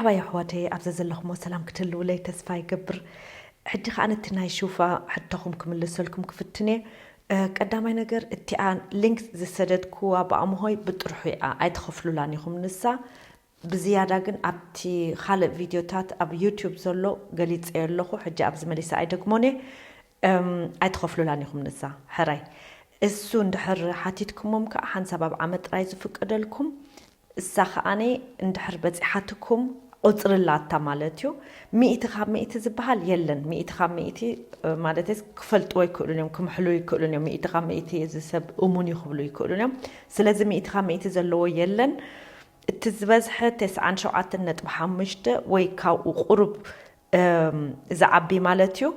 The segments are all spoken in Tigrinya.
ሓባይ ኣሕዋተይ፣ ኣብዘ ዘለኹሞ ሰላም ክትህልውለይ ተስፋ ይገብር። ሕጂ ከኣ ነቲ ናይ ሹፋ ሕቶኹም ክምልሰልኩም ክፍትኔ። ቀዳማይ ነገር፣ እቲኣ ሊንክ ዝሰደድኩዋ ብኣምሆይ ብጥርሑ እያ፣ ኣይትኸፍሉላን ኢኹም ንሳ። ብዝያዳ ግን ኣብቲ ካልእ ቪድዮታት ኣብ ዩቲዩብ ዘሎ ገሊጸዮ ኣለኹ። ሕጂ ኣብዚ መሊሰ ኣይደግሞን እየ። ኣይትኸፍሉላን ኢኹም ንሳ። ሕራይ፣ እሱ እንድሕር ሓቲትኩሞም ከኣ ሓንሳብ ኣብ ዓመት ጥራይ ዝፍቀደልኩም። እሳ ከኣኒ እንድሕር በጺሓትኩም ቁጽሪ ኣላታ ማለት እዩ። ሚእቲ ካብ ሚእቲ ዝበሃል የለን። ሚእቲ ካብ ሚእቲ ማለት ክፈልጥዎ ይክእሉን እዮም፣ ክምሕሉ ይክእሉን እዮም። ሚእቲ ካብ ሚእቲ እዚ ሰብ እሙን እዩ ክብሉ ይክእሉን እዮም። ስለዚ ሚእቲ ካብ ሚእቲ ዘለዎ የለን። እቲ ዝበዝሐ ተስዓን ሸውዓተን ነጥቢ ሓሙሽተ ወይ ካብኡ ቁሩብ ዝዓቢ ማለት እዩ።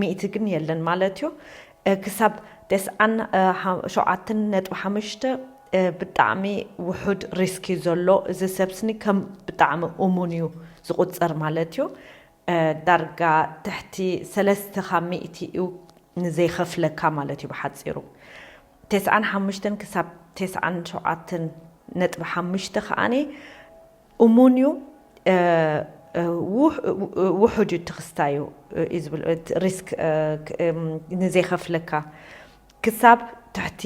ሚእቲ ግን የለን ማለት እዩ። ክሳብ ተስዓን ሸውዓተን ነጥቢ ሓሙሽተ ብጣዕሚ ውሑድ ሪስክ እዩ ዘሎ። እዚ ሰብ ስኒ ከም ብጣዕሚ እሙን እዩ ዝቁጸር ማለት እዩ። ዳርጋ ትሕቲ ሰለስተ ካብ ሚእቲ እዩ ንዘይኸፍለካ ማለት እዩ ብሓጺሩ። ተስዓን ሓሙሽተን ክሳብ ተስዓን ሸውዓተን ነጥቢ ሓሙሽተ ከኣኒ እሙን እዩ። ውሑድ እዩ፣ ትኽስታ እዩ እዩ ዝብል ሪስክ ንዘይኸፍለካ። ክሳብ ትሕቲ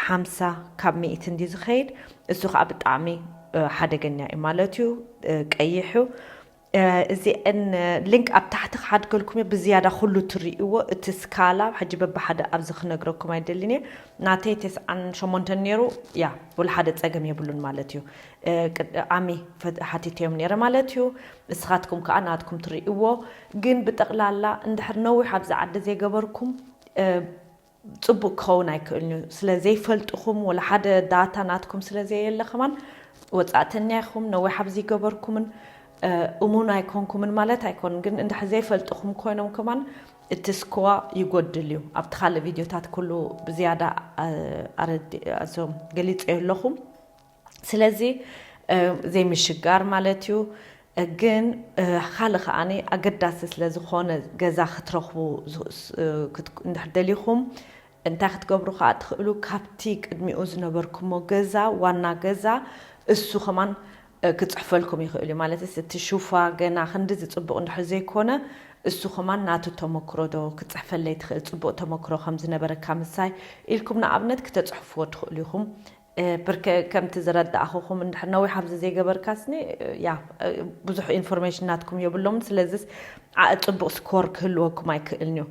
ሓምሳ ካብ ሚእቲ እንዲ ዝኸይድ፣ እሱ ከዓ ብጣዕሚ ሓደገኛ እዩ ማለት እዩ። ቀይሕ እዩ። እዚአን ሊንክ ኣብ ታሕቲ ክሓድገልኩም እየ። ብዝያዳ ኩሉ ትርእይዎ እቲ ስካላ ሕጂ በብሓደ ኣብዚ ክነግረኩም ኣይደልን እየ። ናተይ ተስዓን ሸሞንተን ነይሩ፣ ያ፣ ወላ ሓደ ጸገም የብሉን ማለት እዩ። ኣሚ ሓቲተዮም ነይረ ማለት እዩ። ንስኻትኩም ከዓ ናትኩም ትርእይዎ። ግን ብጠቕላላ እንድሕር ነዊሕ ኣብዚ ዓዲ ዘይገበርኩም፣ ጽቡቅ ክኸውን ኣይክእልን እዩ። ስለ ዘይፈልጥኹም፣ ወላ ሓደ ዳታ ናትኩም ስለ ዘየለ ከማን፣ ወጻእተኛ ኢኹም፣ ነዊሕ ኣብዚ ይገበርኩምን እሙን ኣይኮንኩምን ማለት ኣይኮንን። ግን እንድሕር ዘይፈልጥኹም ኮይኖም ከማን፣ እቲ ስኮዋ ይጎድል እዩ። ኣብቲ ካልእ ቪድዮታት ኩሉ ብዝያዳ ኣረዲ ኣዞም ገሊጸዮ ኣለኹም። ስለዚ ዘይምሽጋር ማለት እዩ። ግን ካልእ ከዓኒ ኣገዳሲ ስለ ዝኾነ፣ ገዛ ክትረኽቡ እንድሕር ደሊኹም እንታይ ክትገብሩ ከዓ ትኽእሉ? ካብቲ ቅድሚኡ ዝነበርኩሞ ገዛ፣ ዋና ገዛ፣ እሱ ከማን ክፅሕፈልኩም ይኽእል እዩ። ማለት እቲ ሹፋ ገና ክንዲ ዝፅቡቕ እንድሕር ዘይኮነ፣ እሱ ከማን ናቱ ተመክሮ ዶ ክፅሕፈለይ ትኽእል፣ ፅቡቕ ተመክሮ ከም ዝነበረካ ምሳይ ኢልኩም ንኣብነት ክተፅሕፍዎ ትኽእሉ ኢኹም። ብርከ ከምቲ ዝረዳእኹኹም እንድሕር ነዊሕ ኣብዚ ዘይገበርካስኒ፣ ያ፣ ብዙሕ ኢንፎርሜሽን ናትኩም የብሎምን። ስለዚስ ዓእ ጽቡቕ ስኮር ክህልወኩም ኣይክእልን እዩ።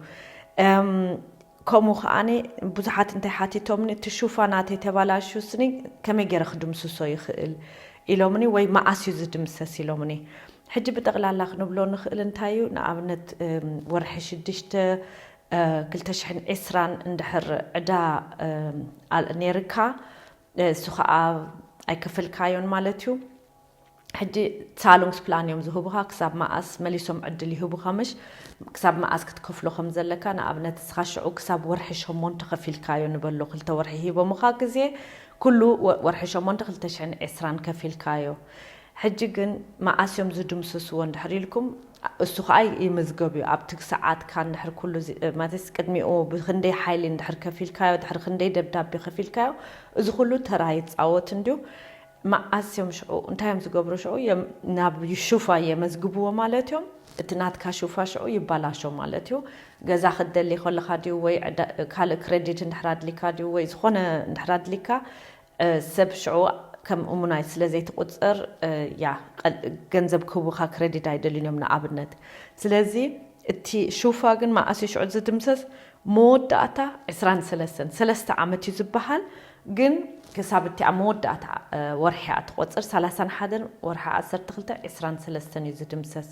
ከምኡ ከዓኒ ብዙሓት እንታይ ሓቲቶምኒ፣ እቲ ሹፋ ናተይ ተባላሹ ስኒ ከመይ ገይረ ክድምስሶ ይኽእል ኢሎምኒ፣ ወይ መኣስ እዩ ዝድምሰስ ኢሎምኒ። ሕጂ ብጠቕላላ ክንብሎ ንኽእል እንታይ እዩ፣ ንኣብነት ወርሒ ሽዱሽተ ክልተ ሽሕን ዕስራን እንድሕር ዕዳ ነይርካ፣ እሱ ከዓ ኣይከፈልካዮን ማለት እዩ። ሕጂ ሳሉንግስ ፕላን እዮም ዝህቡኻ። ክሳብ መኣስ መሊሶም ዕድል ይህቡኻ፣ ምሽ ክሳብ መኣስ ክትከፍሎ ከም ዘለካ። ንኣብነት እስኻ ሽዑ ክሳብ ወርሒ ሸሞንተ ከፊልካዮ ንበሎ፣ ክልተ ወርሒ ሂቦምኻ ግዜ፣ ኩሉ ወርሒ ሸሞንተ ክልተ ሽሕን ዕስራን ከፊልካዮ። ሕጂ ግን መኣስ እዮም ዝድምስስዎ እንድሕር ኢልኩም፣ እሱ ከዓ ይምዝገብ እዩ። ኣብቲ ሰዓትካ እንድሕር ኩሉ ማለትስ ቅድሚኡ ብክንደይ ሓይሊ እንድሕር ከፊልካዮ፣ ድሕሪ ክንደይ ደብዳቤ ከፊልካዮ፣ እዚ ኩሉ ተራ ይፃወት እንድዩ። መኣስ እዮም ሽዑ እንታይ እዮም ዝገብሩ? ሽዑ ናብ ሹፋ የመዝግብዎ ማለት እዮም። እቲ ናትካ ሹፋ ሽዑ ይባላሾ ማለት እዩ። ገዛ ክትደሊ ከለካ ድዩ ወይ ካልእ ክረዲት እንድሕር ኣድሊካ ድዩ ወይ ዝኾነ እንድሕር ኣድሊካ፣ ሰብ ሽዑ ከም እሙናይ ስለ ዘይትቁጸር፣ ያ፣ ገንዘብ ክህቡኻ ክረዲት ኣይደልዩን እዮም ንኣብነት። ስለዚ እቲ ሹፋ ግን መኣስ እዩ ሽዑ ዝድምሰስ? መወዳእታ ዕስራን ሰለስተን፣ ሰለስተ ዓመት እዩ ዝበሃል። ግን ክሳብ እቲ ኣብ መወዳእታ ወርሒ እያ ትቆጽር፣ ሰላሳን ሓደን ወርሒ ዓሰርተ ክልተ ዕስራን ሰለስተን እዩ ዝድምሰስ።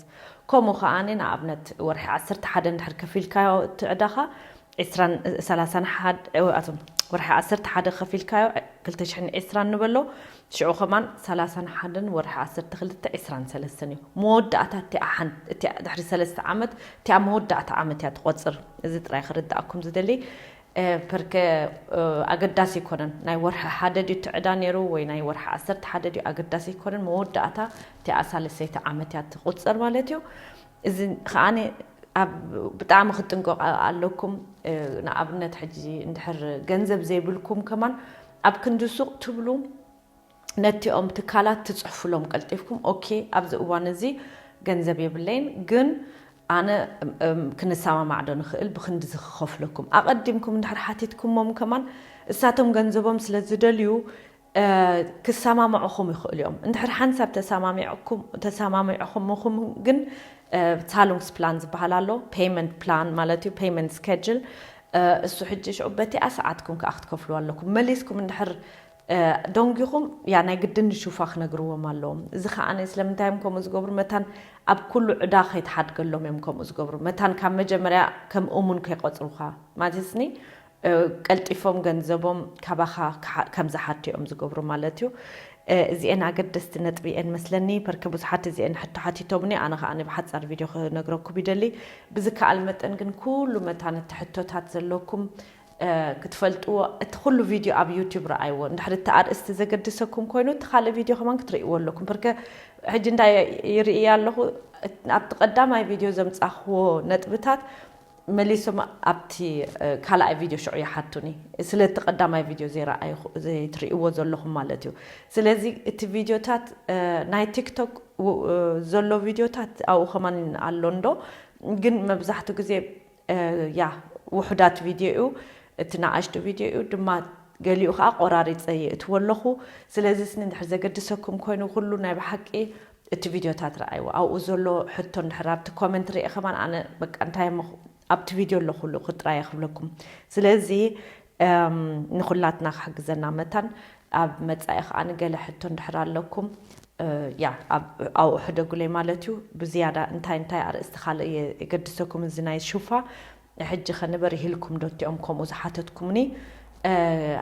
ከምኡ ከኣ ንኣብነት ወርሒ ዓሰርተ ሓደ እንድሕር ከፊልካዮ እቲ ዕዳኻ ዕስራን ሰላሳን ሓደ፣ ኣቶም ወርሒ ዓሰርተ ሓደ ከፊልካዮ ክልተ ሽሕን ዕስራን ንበሎ፣ ሽዑ ከማን ሰላሳን ሓደን ወርሒ ዓሰርተ ክልተ ዕስራን ሰለስተን እዩ። መወዳእታ እቲኣ ሓን-፣ እቲኣ ድሕሪ ሰለስተ ዓመት፣ እቲኣ መወዳእታ ዓመት እያ ትቆጽር። እዚ ጥራይ ክርዳእኩም ዝደሊ። እ፣ ፐርከ፣ እ፣ ኣገዳሲ ኣይኮነን። ናይ ወርሒ ሓደ ድዩ እቲ ዕዳ ነይሩ ወይ ናይ ወርሒ ዓሰርተ ሓደ ድዩ ኣገዳሲ ኣይኮነን። መወዳእታ እቲኣ ሳልሰይቲ ዓመት እያ ትቁጸር ማለት እዩ። እዚ ከኣ ኣብ ብጣዕሚ ክትጥንቀቑ ኣለኩም። እ፣ ንኣብነት ሕጂ እንድሕር ገንዘብ ዘይብልኩም ከማን ኣብ ክንዲ ሱቕ ትብሉ ነቲኦም ትካላት ትጽሕፉሎም ቀልጢፍኩም፣ ኦኬ፣ ኣብዚ እዋን እዚ ገንዘብ የብለይን፣ ግን ኣነ ክንሰማማዕ ዶ ንኽእል ብክንድዚ ክኸፍለኩም? ኣቐዲምኩም እንድሕር ሓቲትኩሞም ከማን እሳቶም ገንዘቦም ስለ ዝደልዩ ክሰማምዑኹም ይኽእሉ እዮም። እንድሕር ሓንሳብ ተሰማሚዕኩም ተሰማሚዕኹምኹም ግን ሳሉንግስ ፕላን ዝበሃል ኣሎ። ፔይመንት ፕላን ማለት እዩ፣ ፔይመንት ስኬጅል። እሱ ሕጂ ሽዑ በቲኣ ሰዓትኩም ከዓ ክትከፍሉ ኣለኩም። መሊስኩም እንድሕር ደንጊኹም፣ ያ ናይ ግድን ንሹፋ ክነግርዎም ኣለዎም። እዚ ከዓ ስለምንታይ እዮም ከምኡ ዝገብሩ? መታን ኣብ ኩሉ ዕዳ ከይትሓድገሎም እዮም ከምኡ ዝገብሩ። መታን ካብ መጀመርያ ከም እሙን ከይቆፅሩኻ ማለትስኒ፣ ቀልጢፎም ገንዘቦም ካባኻ ከም ዝሓቱ እዮም ዝገብሩ ማለት እዩ። እዚኤን ኣገደስቲ ነጥቢ እየን መስለኒ። በርከ ብዙሓት እዚኤን ሕቶ ሓቲቶምኒ፣ ኣነ ከዓ ብሓፃር ቪድዮ ክነግረኩም ይደሊ። ብዝከኣል መጠን ግን ኩሉ መታን እቲ ሕቶታት ዘለኩም ክትፈልጥዎ፣ እቲ ኩሉ ቪድዮ ኣብ ዩቲዩብ ረኣይዎ። እንድሕር እቲ ኣርእስቲ ዘገድሰኩም ኮይኑ እቲ ካልእ ቪድዮ ከማን ክትርእይዎ ኣለኩም። በርከ ሕጂ እንታይ ይርኢ ኣለኹ፣ ኣብቲ ቀዳማይ ቪድዮ ዘምፃኽዎ ነጥብታት መሊሶም ኣብቲ ካልኣይ ቪድዮ ሽዑ ይሓቱኒ። ስለቲ ቀዳማይ ቪድዮ ዘይረኣይኹ ዘይትርእይዎ ዘለኹም ማለት እዩ። ስለዚ እቲ ቪድዮታት ናይ ቲክቶክ ዘሎ ቪድዮታት ኣብኡ ከማን ኣሎ እንዶ፣ ግን መብዛሕትኡ ግዜ ያ ውሑዳት ቪድዮ እዩ፣ እቲ ንኣሽቱ ቪድዮ እዩ ድማ፣ ገሊኡ ከዓ ቆራሪፀ የእትዎ ኣለኹ። ስለዚ ስኒ እንድሕር ዘገድሰኩም ኮይኑ ኩሉ ናይ ብሓቂ እቲ ቪድዮታት ረኣይዎ። ኣብኡ ዘሎ ሕቶ እንድሕር ኣብቲ ኮመንት ርኤ ከማን ኣነ በቃ እንታይ እሞ ኣብቲ ቪድዮ ኣለኹሉ ክጥራየ ክብለኩም። ስለዚ ንኹላትና ክሕግዘና መታን ኣብ መጻኢ ከዓ ንገለ ሕቶ እንድሕር ኣለኩም ያ ኣብኡ ሕደጉለይ ማለት እዩ። ብዝያዳ እንታይ እንታይ ኣርእስቲ ካልእ የገድሰኩም እዚ ናይ ሹፋ ሕጂ ከንበር ይህልኩም ዶ እቲኦም ከምኡ ዝሓተትኩምኒ?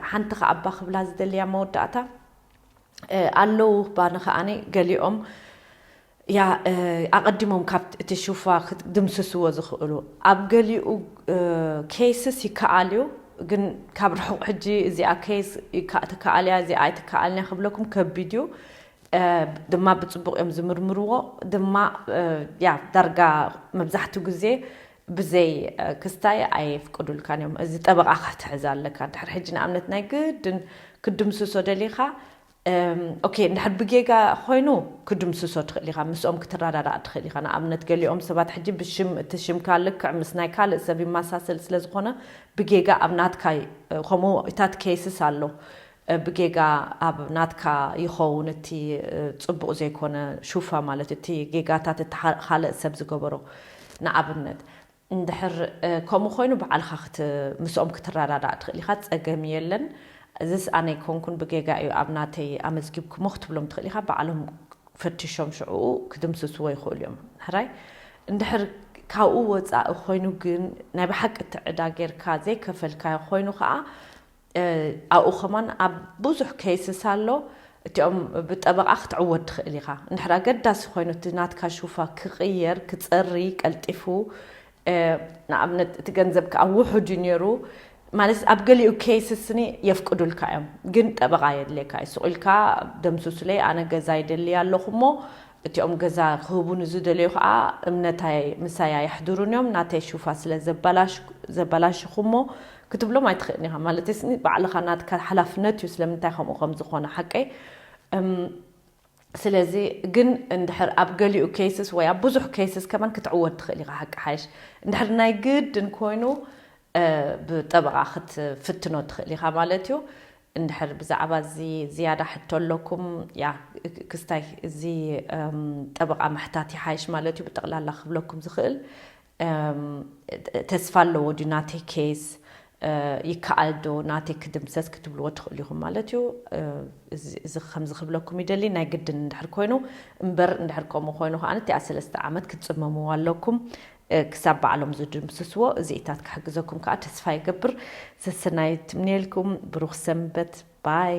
ሓንቲ ከዓ እባ ክብላ ዝደልያ መወዳእታ ኣለዉ ባኒ ከዓኒ ገሊኦም ያ ኣቐዲሞም ካብ እቲ ሹፋ ክድምስስዎ ዝኽእሉ ኣብ ገሊኡ ኬስስ ይከኣል እዩ። ግን ካብ ርሑቕ ሕጂ እዚኣ ኬስ ትከኣል እያ እዚኣ ኣይትከኣልን እያ ክብለኩም ከቢድ እዩ። ድማ ብፅቡቕ እዮም ዝምርምርዎ ድማ ያ ዳርጋ መብዛሕትኡ ግዜ ብዘይ ክስታይ ኣየፍቅዱልካን እዮም። እዚ ጠበቓ ክትሕዝ ኣለካ። ድሕሪ ሕጂ ንኣብነት ናይ ግድን ክድምስሶ ደሊኻ ኦኬ እንድሕር ብጌጋ ኮይኑ ክድምስሶ ትኽእል ኢኻ፣ ምስኦም ክትረዳዳእ ትኽእል ኢኻ። ንኣብነት ገሊኦም ሰባት ሕጂ ብሽም እቲ ሽምካ ልክዕ ምስ ናይ ካልእ ሰብ ይመሳሰል ስለ ዝኾነ ብጌጋ ኣብ ናትካ ከምኡ ኢታት ኬስስ ኣሎ። ብጌጋ ኣብ ናትካ ይኸውን እቲ ጽቡቕ ዘይኮነ ሹፋ ማለት እቲ ጌጋታት እቲ ካልእ ሰብ ዝገበሮ ንኣብነት እንድሕር ከምኡ ኮይኑ ባዕልኻ ምስኦም ክትረዳዳእ ትኽእል ኢኻ፣ ጸገም የለን። እዚስ ኣነ ኣይኮንኩን ብጌጋ እዩ ኣብ ናተይ ኣመዝጊብኩሞ ክትብሎም ትኽእል ኢኻ። ባዕሎም ፈቲሾም ሽዕኡ ክድምስስዎ ይኽእሉ እዮም። ሕራይ እንድሕር ካብኡ ወፃኢ ኮይኑ ግን ናይ ብሓቂ እቲ ዕዳ ጌርካ ዘይከፈልካዮ ኮይኑ ከዓ ኣብኡ ከማን ኣብ ብዙሕ ኬስስ ኣሎ። እቲኦም ብጠበቓ ክትዕወት ትኽእል ኢኻ። እንድሕር ኣገዳሲ ኮይኑ እቲ ናትካ ሹፋ ክቕየር ክፀሪ ቀልጢፉ ንኣብነት እቲ ገንዘብ ከዓ ውሑድ እዩ ነይሩ ማለት ኣብ ገሊኡ ኬስስኒ የፍቅዱልካ እዮም፣ ግን ጠበቓ የድልየካ እዩ። ስቕ ኢልካ ደምስሱለይ ኣነ ገዛ ይደሊ ኣለኹ እሞ እቲኦም ገዛ ክህቡኒ ዝደለዩ ከዓ እምነታይ ምሳይ ኣየሕድሩን እዮም፣ ናተይ ሹፋ ስለ ዘበላሽኹ እሞ ክትብሎም ኣይትኽእልን ኢኻ። ማለት ስኒ ባዕልኻ ናትካ ሓላፍነት እዩ ስለምንታይ ከምኡ ከም ዝኾነ ሓቀይ። ስለዚ ግን እንድሕር ኣብ ገሊኡ ኬስስ ወይ ኣብ ብዙሕ ኬስስ ከማን ክትዕወት ትኽእል ኢኻ። ሓቂ ሓይሽ እንድሕር ናይ ግድን ኮይኑ ብጠበቓ ክትፍትኖ ትኽእል ኢኻ ማለት እዩ። እንድሕር ብዛዕባ እዚ ዝያዳ ሕቶ ኣለኩም ያ ክስታይ እዚ ጠበቓ ምሕታት ይሓይሽ ማለት እዩ። ብጠቕላላ ክብለኩም ዝኽእል ተስፋ ኣለዎ ድዩ ናተይ ኬስ ይከኣል ዶ ናተይ ክድምሰስ ክትብልዎ ትኽእሉ ኢኹም ማለት እዩ። እዚ ከምዚ ክብለኩም ይደሊ ናይ ግድን እንድሕር ኮይኑ እምበር እንድሕር ከምኡ ኮይኑ ከዓ እቲኣ ሰለስተ ዓመት ክትፅመምዎ ኣለኩም። ክሳብ ባዕሎም ዝድምስስዎ እዚኢታት ክሕግዘኩም ከዓ ተስፋ ይገብር። ሰሰናይ ትምንየልኩም። ብሩኽ ሰንበት ባይ